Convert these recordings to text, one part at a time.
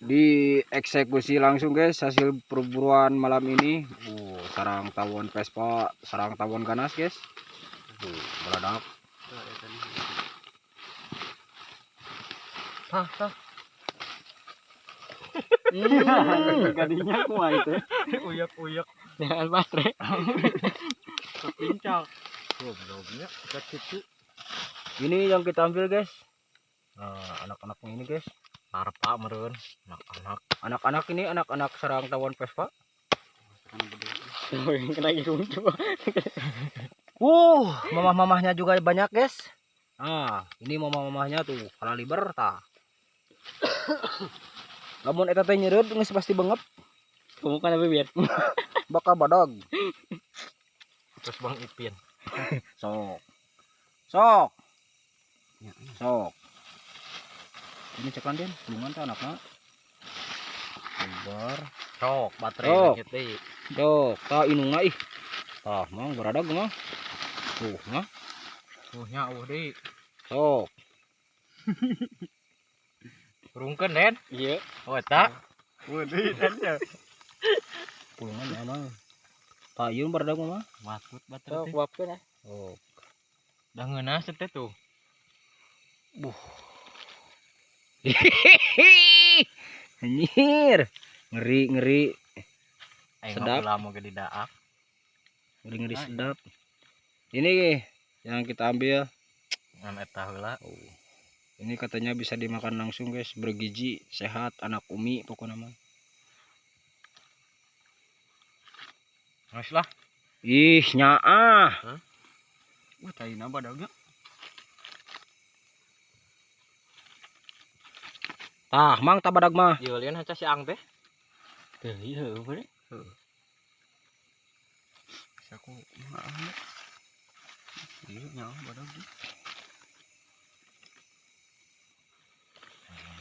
Dieksekusi langsung guys hasil perburuan malam ini. Sarang tawon Vespa, sarang tawon ganas guys. Tuh, meledak. Tah, tah. Kadinya kumaha itu? Uyak-uyak. Jangan baterai. Kepincang. Gobloknya gitu. Ini yang kita ambil guys. Nah, anak-anaknya ini guys. Larva meureun, anak-anak. Anak-anak ini anak-anak sarang tawon Vespa. Kena hidung coba. Mamah-mamahnya juga banyak guys. Nah, ini mamah-mamahnya tuh, kaliber tah. Lamun eta teh nyeureud geus pasti bengep, Kamu kan apa biar? Bakal badag. Terus Bang Ipin. Sok. Sok. Sok. Ini cekan den, tulungan teh anakna. Sabar. Sok, baterai Sok. lanjut deui. Sok, tah indungna ih. Tah, mang baradag mah. Tuh, mah. Tuh nya eueuh deui. Sok. Turunkeun, Den. Iya. Oh, eta. Pulungan ya mah. Tah, ieu baradag mah. Matut baterai. Sok Teh. wapkeun ah. Oh. Dah ngeunah teh tuh. Buh. Anjir. Ngeri ngeri. Aing Sedap. mah mau ge didaak. Ngeri ngeri sedap. Ini yang kita ambil. Ngan eta heula. Oh. Ini katanya bisa dimakan langsung guys, bergizi, sehat, anak umi pokoknya mah. Geus lah. Ih, nyaah. Wah, taina badagnya. Tah, mang tah badag mah. Ieu lian haca si Ang teh. Tuh, iya boleh. Aku maaf. Iya nyawa badag.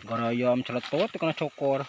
Garayam celetot kena cokor.